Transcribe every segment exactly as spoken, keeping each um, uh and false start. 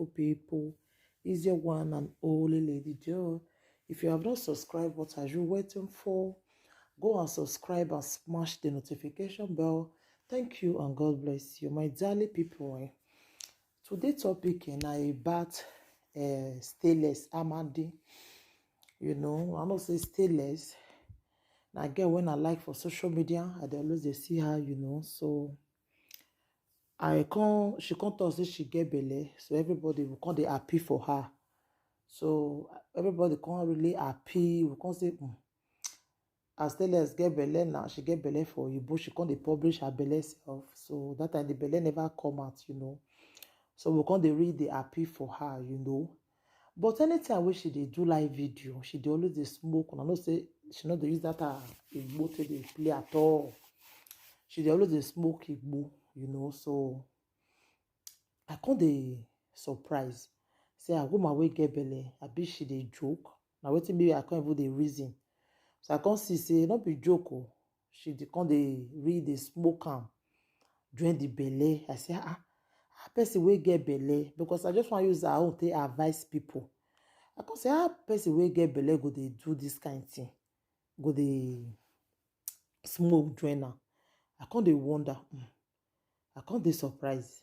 People, is your one and only Lady Joe. If you have not subscribed, what are you waiting for? Go and subscribe and smash the notification bell. Thank you and God bless you, my darling people. Eh? Today topic eh, na about uh, stainless Amadi. You know, I know say stainless. Na girl when I like for social media, I dey always dey see her, you know. So I come, she come talk say she get belle, so everybody will come dey happy for her. So everybody come really happy. We come say, mm, as stainless get belle now, she get belle for Oyibo, she come dey publish her belle self. So that time the belle never come out, you know. So we come dey really dey happy for her, you know. But anytime wey she dey do live video, she dey always dey smoke. Una know say she no dey use that her igbo take dey play at all. She dey always dey smoke igbo, you know. So I come dey surprise say a woman wey get belle, abi she dey joke. Na wetin me I come even dey reason. So I come see say no be joke o. She dey come dey really dey smoke am, join the belle. I say, ah, ah, person wey get belle, because I just wan use her own take advise people. I come say, ah, person wey get belle go dey do this kind thing, go dey smoke join am. I come dey wonder, mm. I come dey surprise.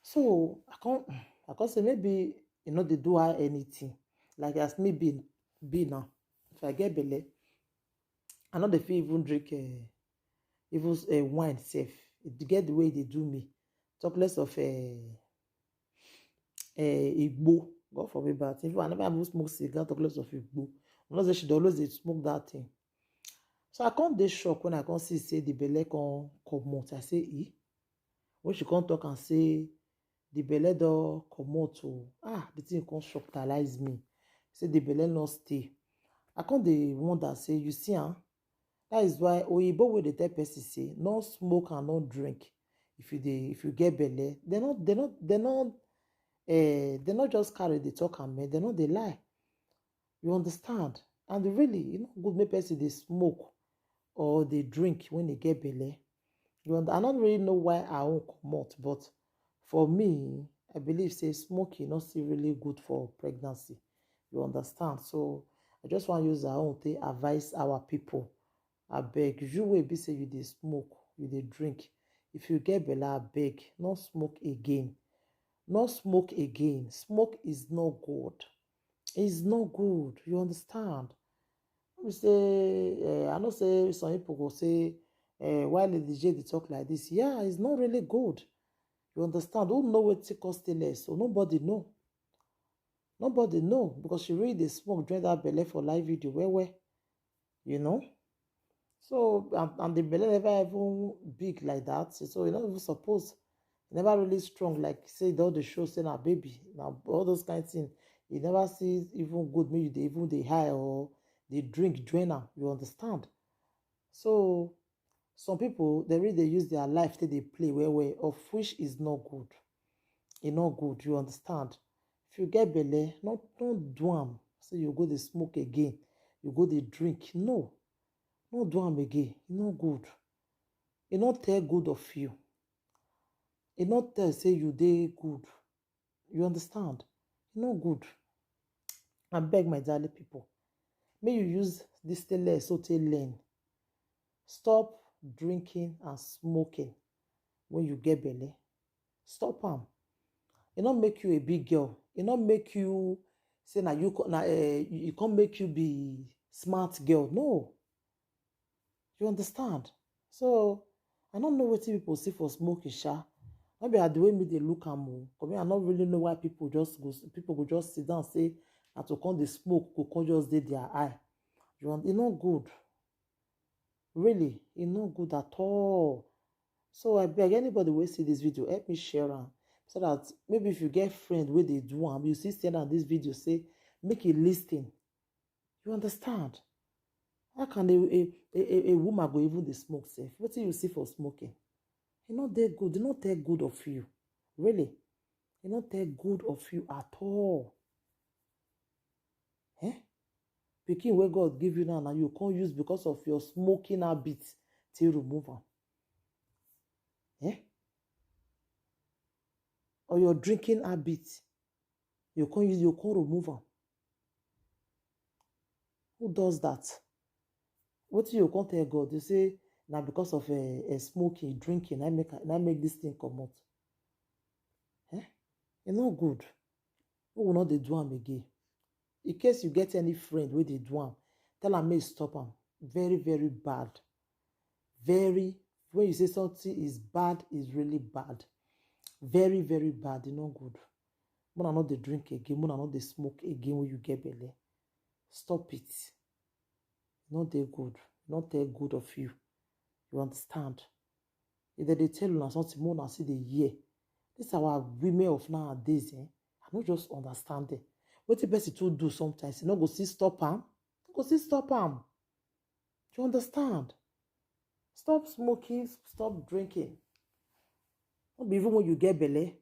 So I come, mm, I come say maybe e no dey do her anything. Like as me be, be now, if I get belle, I no dey fit even drink uh, even uh, wine sef. E get the way e dey do me. Talk less of uh, uh, igbo. God forbid, but even I never even smoke cigar. Talk less of igbo. I know say she dey always dey smoke that thing. So I come dey shock when I come see say the belle come comot. I say, eh? When she come talk and say the belle don comot o, ah, the thing come shocktalize me. Say the belle no stay. I come dey wonder say, you see am? That is why oyibo wey dey tell person say no smoke and no drink. If you dey, if you get belle, they no, they no, they no, eh, they no just carry the talk am, eh, they no dey lie. You understand? And really, e no good make person dey smoke or dey drink when e get belle. You under, I no really know why I own comot, but for me, I believe say smoking no still really good for pregnancy. You understand? So I just wan use our own take advise our people. Abeg, you wey be say you dey smoke, you dey drink, if you get belle, abeg, no smoke again. No smoke again. Smoke is not good. It's not good. You understand? Let me say, uh, I know say some people go say, uh, why Lady J dey talk like this? Yeah, it's not really good. You understand? Who know wetin cause stainless? So nobody know. Nobody know because she really dey smoke join that belle for live video well well. You know? So and, and the belle never even big like that. So e no even suppose. E never really strong like say all the show say na baby. Now all those kind of things. You never see even good make you dey even dey high or dey drink join am. You understand? So some people they really dey use their life take dey play well well, of which is not good. E no good, you understand? If you get belle, no, no do am. Say you go dey smoke again, you go dey drink. No, no do am again. E no good. E no tell good of you. E no tell say you dey good. You understand? E no good. Abeg, my darling people, make you use this stainless so take learn. Stop drinking and smoking when you get belle. Stop am. E no make you a big girl. E no make you say na you co- na uh, e come make you be smart girl. No. You understand? So I no know wetin people see for smoking sha. No be at the way me dey look am o. For me, I no really know why people just go people go just sit down say na to come dey smoke go come just dey their eye. You want e no good. Really, e no good at all. So I beg anybody wey see this video, help me share am so that maybe if you get friend wey dey do am, you see send am this video say make e listen. You understand? How can a, a, a, a woman go even dey smoke sef? Wetin you see for smoking? E no dey good, e no tell good of you. Really, e no tell good of you at all. Eh? Pikin wey God give you now, na you come use because of your smoking habit take remove am. Eh? Or your drinking habit. You can't use, you can't remove am. Who does that? What you can't tell God? You say, now because of a, a smoking, drinking, I make I make this thing come out. Eh? It's not good. We will not dey do am again. In case you get any friend where they do am, tell am make stop am. Very, very bad. Very, when you say something is bad, is really bad. Very, very bad. It's not good. Mona not dey drink again. Mona not dey smoke again when you get belly. Stop it. Not dey good. Not dey good of you. You understand? If they dey tell una something, more una see the year. This our women of nowadays, eh? I no just understand them. What the person to do sometimes? You no go see stop am. Go see stop am. Do you understand? Stop smoking, stop drinking. Not be even when you get belly.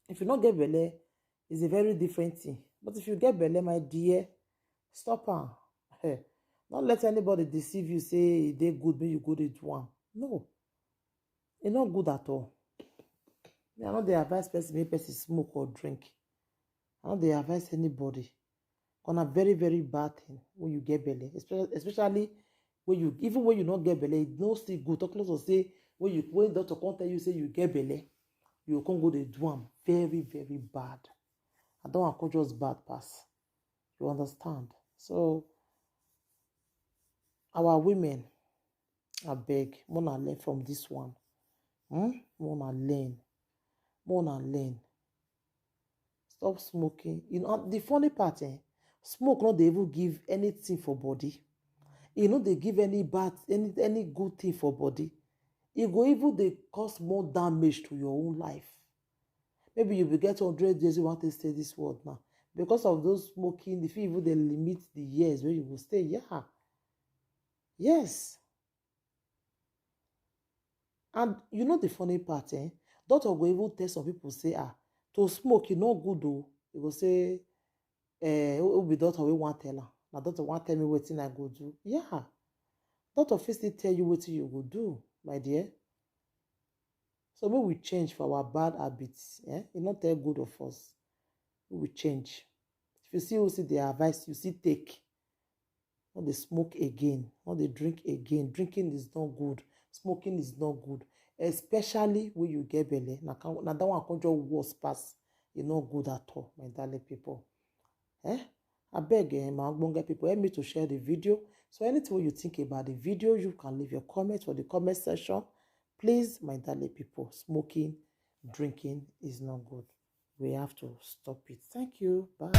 If you not get belly, it's a very different thing. But if you get belly, my dear, stop am. Hey, not let anybody deceive you, say they good, but you go to do one. No. It's not good at all. Me, I know they advise person, make person smoke or drink. I know they advise anybody. Gonna very, very bad thing when you get belly, especially, especially when you, even when you not get belly, it no still good. Talk less of say when you, when doctor can't tell you say you get belly, you can't go to do am. Very, very bad. I don't want to just bad pass. You understand? So our women, I beg, mona learn from this one. Hmm? Mona learn. Mona learn. Stop smoking. You know, the funny part, eh? Smoke not they even give anything for body. You know they give any bad, any any good thing for body. It go even they cause more damage to your own life. Maybe you will get hundred years you want to stay this world now. Because of those smoking, if you even they limit the years where you will stay, yeah. Yes. And you know the funny part, eh? Doctor go even tell some people say, ah, to smoke, you no good though. You go say, eh, who be doctor we want tell her? Now doctor want tell me what thing I go do. Yeah. Doctor first they tell you what you go do, my dear. So when we change for our bad habits, eh? It not tell good of us. We change. If you see who see the advice, you see take. Not they smoke again. Not they drink again. Drinking is not good. Smoking is not good. Especially when you get belly. Now, can, now that one can just worse pass. It's not good at all, my darling people. Eh? I beg, eh, my ogbonge people, help me to share the video. So anything you think about the video, you can leave your comments for the comment section. Please, my darling people, smoking, drinking is not good. We have to stop it. Thank you. Bye.